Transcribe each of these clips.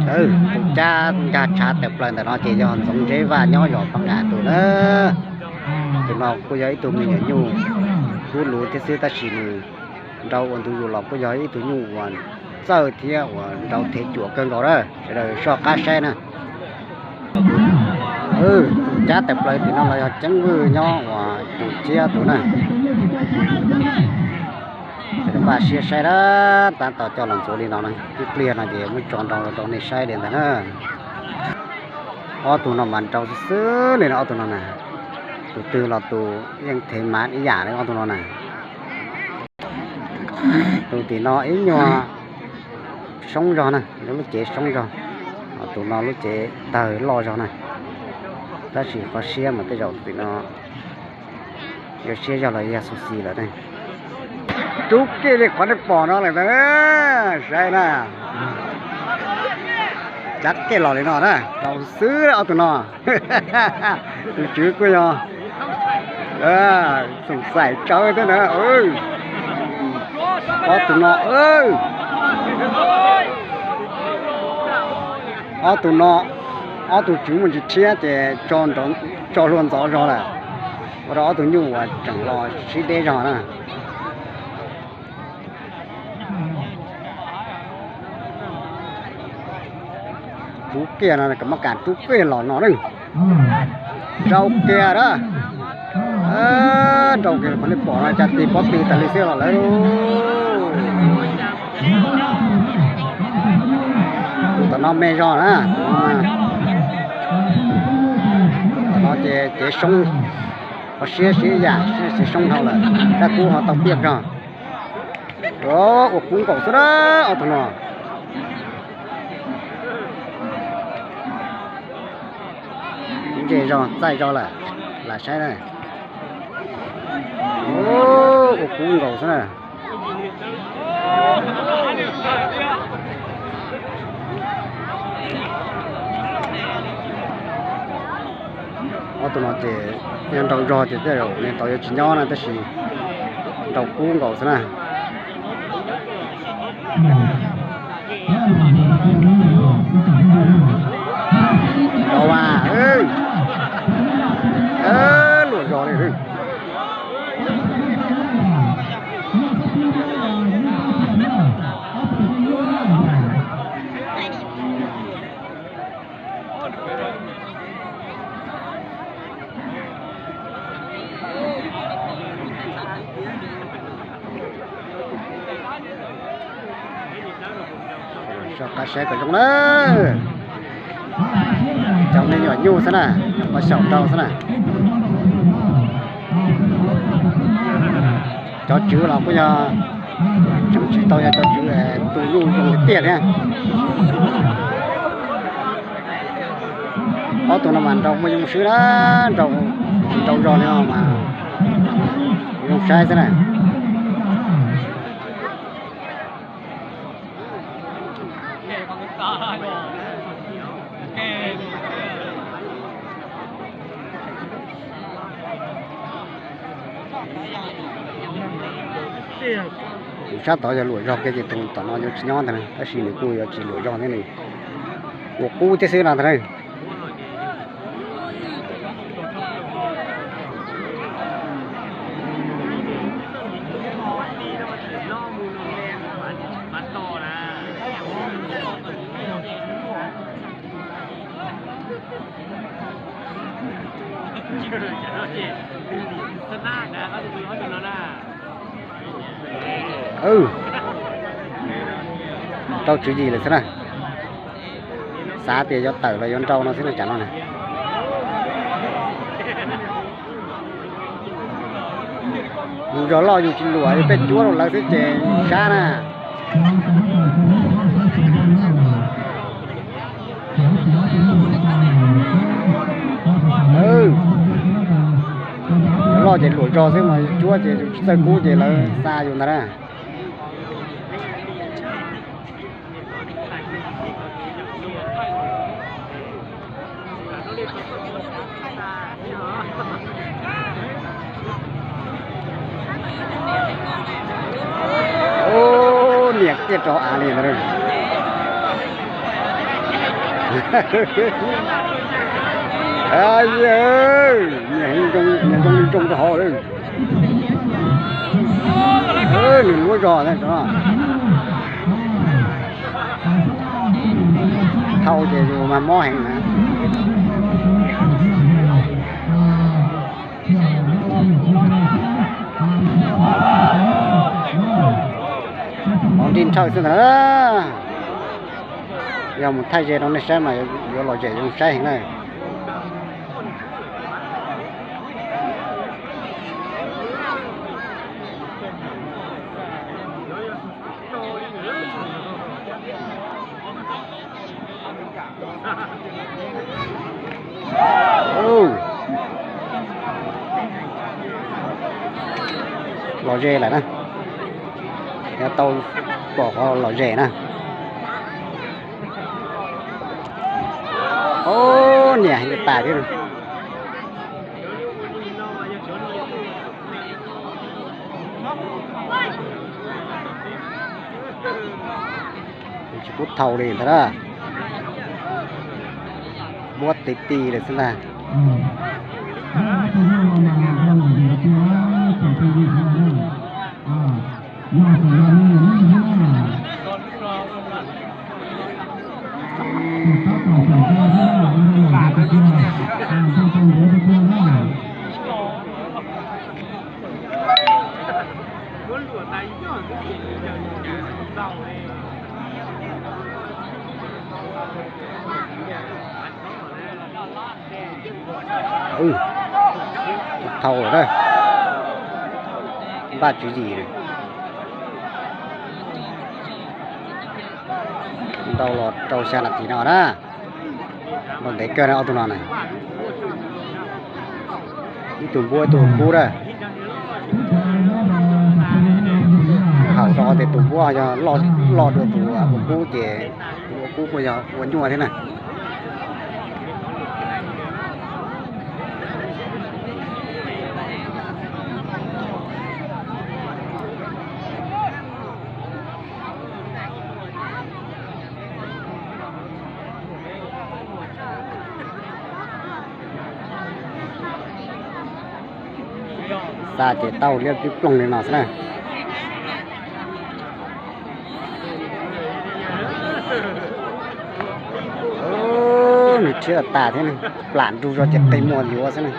Tus cab nkag tshav tawm plaws ntawm no ces yog Ntxoov Ntseb Vaj nyob zos Paj Nkas tus na. Tus no kuj yog ib tug me nyuam nyuj kub luv thiab xwb tab sis nws nrau ua ntu zus los kuj yog ib tug nyuj uas txawj thiab uas nrau thev cuam kawg nkaus na. Sawv daws soj qab saib na. Tus cab tawm plaws tim no los yog Ceeb Vwj nyob uas tus Ciab tus na. Sawv daws npaj siab saib na, tab tom coj los ntxuav li no na, ib pliag no ces muab tso nrau rau nej saib li ntawd na. Ob tug no mas nrau xwb xwb li no ob tug no na. Tus twg los tus yeej thev mas ib yam li ob tug no na. Tus tim no ib nyuag soob zog na, lub cev soob zog, tus no lub cev tawg loj zog na. Tab sis qhov siab mas tej zaum tim no yuav siab zog los yog xu xis lawm ne. Rub kiag li qhov nej pom no lawm ntag, saib na. Cab kiag los li no na, rau xwb ob tug no. Tus tswv kuj yog xoom xaim tsawv thiab na. Ob tug no, ob tug no, ob tug tswv muaj ntsis rhiab ces tso hlua ntxov zog lawm, ua rau ob tug nyuj uas tseem los sib deb zog na. Rub kiag no, kam mab kas rub kiag los no na. Nrau kiag na. Nrau kiag qhov nej pom no, cov tis pob tw tas li xwb los lawm. Tus tom no me zog na. Tom no ces cev soob, qhov siab siab yam siab soob dhau lawm, kab kub ho tau piaj zog. Ua kub nkaus xwb na ob tug no. Ntse zog txaij zog lawm, lam saib na. Ua kub nkaus xwb na. Ob tug no ces yog nrau zog ces tej zaum nws tau yuav tsis nyob na tab sis nrau kub nkaus xwb na. Luam zog li. Soj qab saib kom zoo na. Cov me nyuam nyuj xwb na, nyuam qhuav xyaum rau xwb na. Cov tswv los kuj yog tseem tsis tau yog cov tswv tus nyuj zoo tiag tiag thiab. Ob tug no mas nrau muaj yoo swb na, nrau tsis nrau zog li no mas zoo saib xwb na. Tus sab tod yog luam zog kiag ces tus tom no yuav tsis nyob ntag, tab sis nws kuj yuav tsis luam zog thiab, nws ua qub thiab xwb no ntag. Rau tswv yim lawm xwb na. Xav tias yuav tawm los yuav nrau no xwb na, tsam no na. Yus zog loj yus tsis luam, yus pheej cuab rau lawv xwb ces sab na. Loj ces luam zog xwb mas yus cuab ces yus tsis txawj kub ces lawv xa yus ntag na. Niam kiag rau av li ntag. Nyias zoo li zoo rau hauv, nws luab zog na. Thau ces yus mas mob heev na. Ov nrij nrhawj xwb ntag. Yog mus thaij ze rau nej saib mas yuav lom zem zoo saib heev na. Lom zem lawm na. Yog tau pom qhov lom zem na. Ov, niam heev tas thiab. Tsis pub thau li ntag na. Muab ti ti lawm xwb ntag. Thau lawm na. Npaj tswv yim. Ntau los rau xya nas this no na. Nrau ntev kawg na ob tug no na. Ib tug npuab ib tug kub na. Haum rau qhov tias tus npuab yog loj dua tus ua kub ces tus ua kub kuj yog ua nyuaj thiab na. Xa ces tau liab tib ploog li no xwb na. Nws rhiab tas thiab, plam nrug zog ces qi muag yuav xwb na.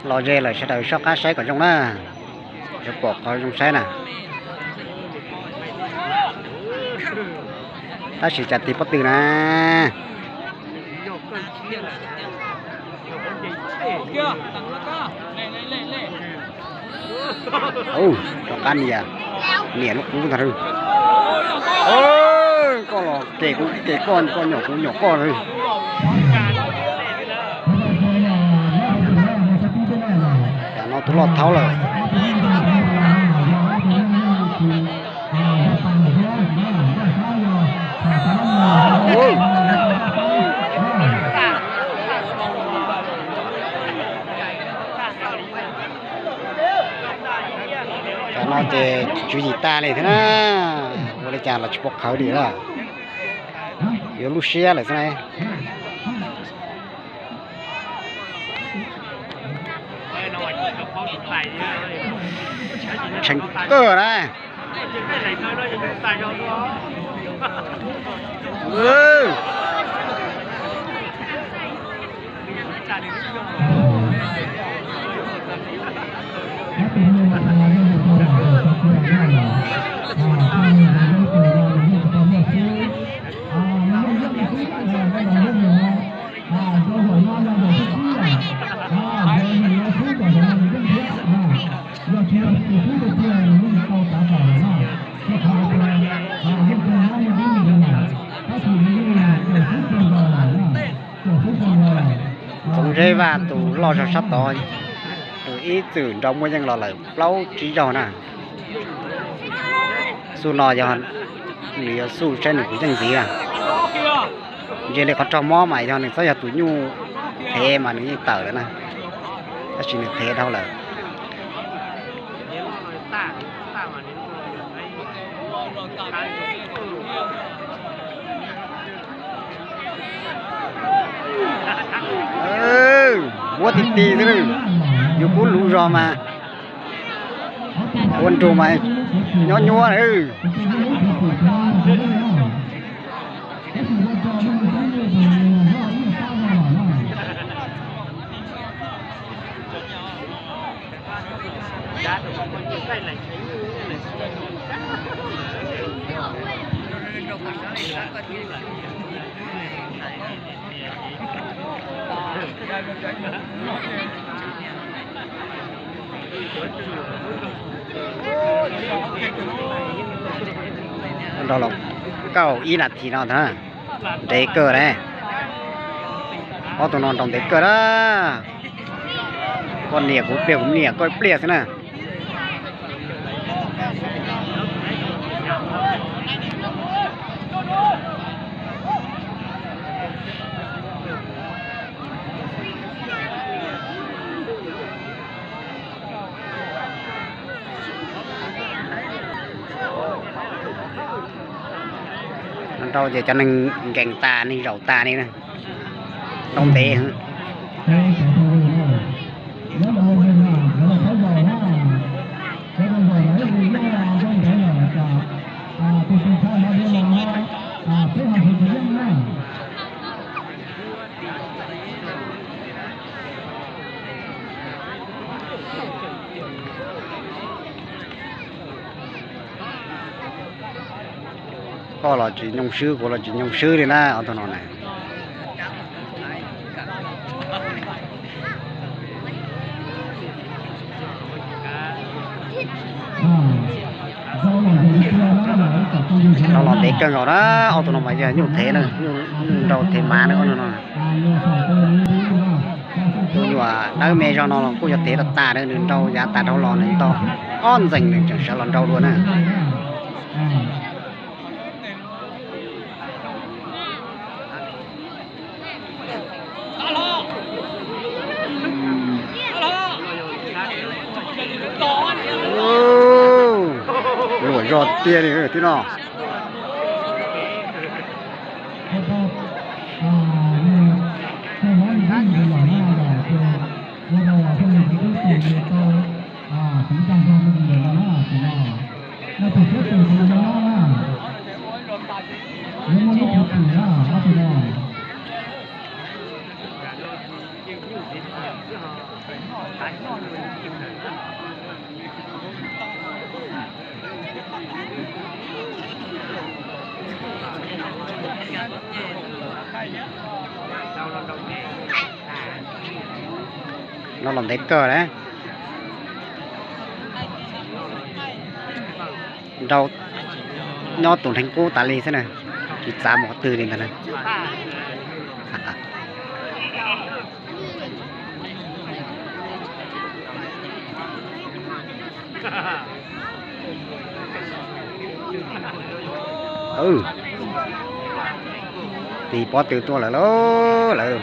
Los ze lawm, sawv daws soj qab saib kom zoo na, yuav pom qhov zoo saib na. Tab sis cas tig pob tw na. Rov qab nias, nias lub qub ntag. Koj los kem kuv kem koj, koj nyom kuv nyom koj. Tam no tus loj thaub lawm. Tam no ces tswv yim tag li thiab na, ua li cas los tsis pom qhawv li lawm, yuav lub siab lawm xwb na. Tshee kawg na. Txoov Zeb Vaj tus loj zog sab tod, tus ib txwm nrog Muaj Yeej los lawm plaub tsib zaug na. Xub no yog Nws yuav xub saib nws puas yeej ntxiv na. Ntsia li qhov raug mob mas yog nws txhob yog tus nyuj thev mas nws yeej tawm lawm na, tab sis nws thev dhau lawm. Vuab ti ti xwb, yus kub luv zog mas ua nrug mas nyuab nyuab na. Nrau los kaum ib nas this no ntev kawg na. Ob tug no nrau ntev kawg na. Koj niam kuv pliag, kuv niam koj ib pliag xwb na. Nrau ces cov neeg nkees tas, neeg zaum tas li na. Nrau ntev. Koj los tsis nyoo swb, kuv los tsis nyoo swb li na, ob tug no na. Nrau los ntev kawg nkaus na, ob tug no mas yog nyuj thev na, nyuj nrau thev mav na, ob tug no. Tus nyuam dawb me zog no los kuj yog thev tag tas na, nws nrau yav tas dhau los nws nto ob ntxees nws tseem sawv los nrau dua na. Luam zog tiag li tib no. No los ntev kawg na. Nrau nyob tus ntheev qub tas li xwb na, tsis txav mus qhov twg li ntag na. Tig pob tw tuaj lawm lauj lawm.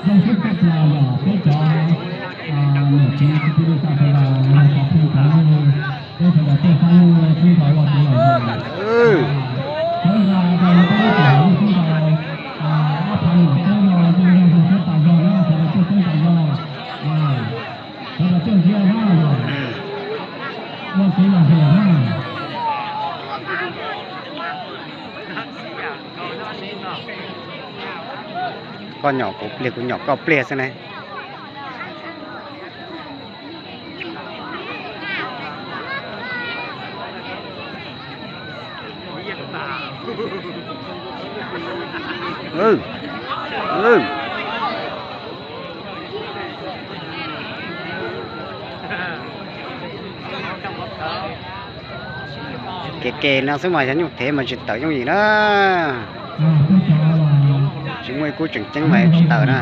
Zoo siab tshaj plaws yog peb cov niam txiv kwv tij neej tsa sawv daws, peb sawv daws tuaj pab nyuj sib nrau ua kev lom zem. Sawv daws rau peb cov nyuj sib nrau, ob phav nyuam teb no zoo siab tas zog na, sawv daws tuaj txeeb tas zog, sawv daws tuaj ntsia na, ua kev lom zem na. Koj nyom kuv pliag, kuv nyom koj pliag xwb ne. Ces ke no xwb mas yog nyuj thev mas tsis tawm yooj yim na. Tsis muaj ib kub tseem ceeb mas tsis tawm na.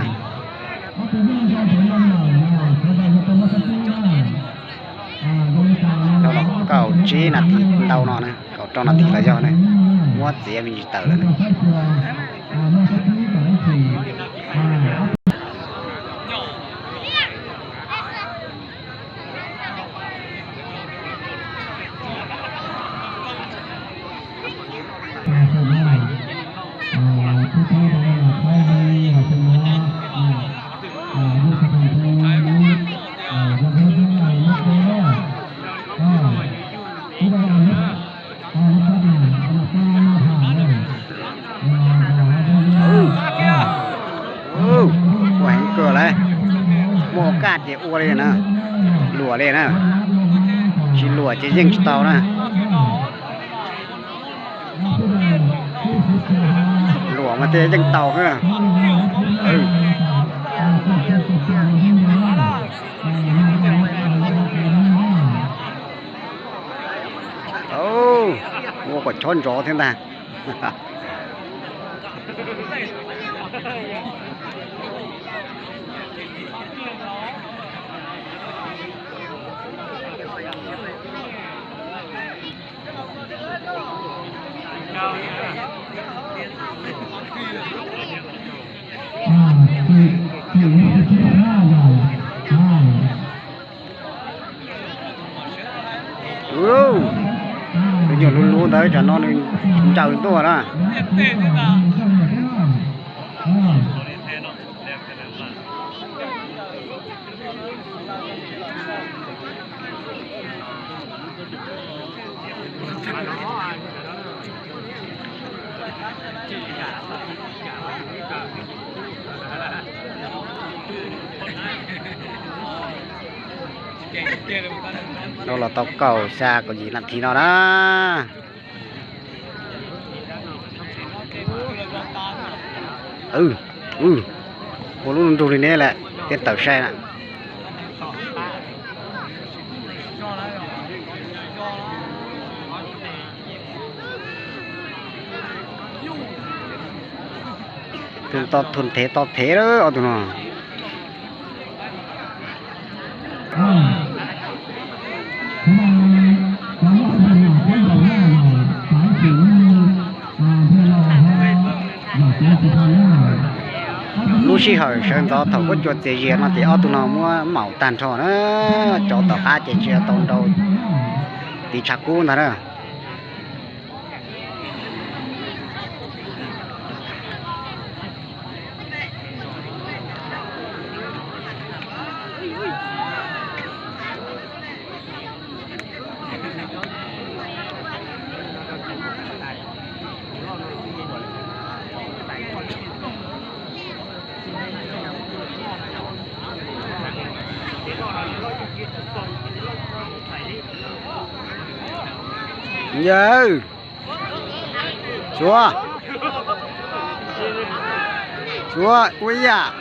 Tau los kaum tsib nas this ntau no na, kaum rau nas this los yog na, muab txiav me ntsis tawm lawm na. Ua heev kawg lawm, muaj kaj ces ua li na, luam li na, tsis luam ces yeej tsis tau na. Luam mas thiaj yeej tau. Ua kom chob ntsov thiab ntag. Tus nyuag lub lub ntawd tsam no nws ncaws tuaj na. Rau los tau kaum xya kaum yim nas this no na. Ua lub nrug li neb lawm thiaj tawm sai na. Tus to thev to thev lawm ob tug no. Lub sij hawm sawv ntxov thaum huab cua txias zias no ces ob tug no muab maum tag nrho na. Cov tom qab ces tsis tau nrau tiv tshav kub ntag na. Yawg, tsuav, tsuav ua ib yam.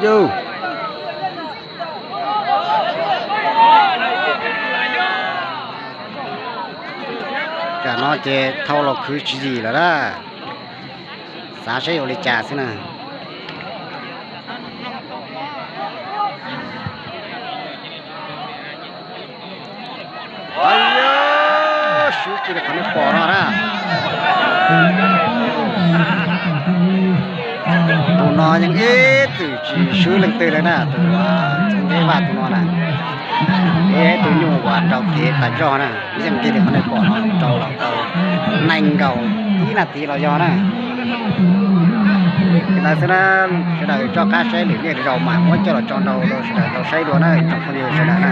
Yawg, tam no ces thau los khwv tswv yim lawm na. Xav seb ua li cas xwb na. Swb kiag li qhov nej pom no na. Tus no yeej ib txwm tsis swb leej twg li na, tus Ntxoov Vaj tus no na. Ib tug nyuj uas rau thev tas zog na, yeej kiag li qhov nej pom no, rau los tau nees nkaum ib nas this los yog na. Li ntawd xwb na, sawv daws tso qab saib lwm niaj zaus mam muab coj los tso rau sawv daws tau saib dua na, tsoom phooj ywg sawv daws na.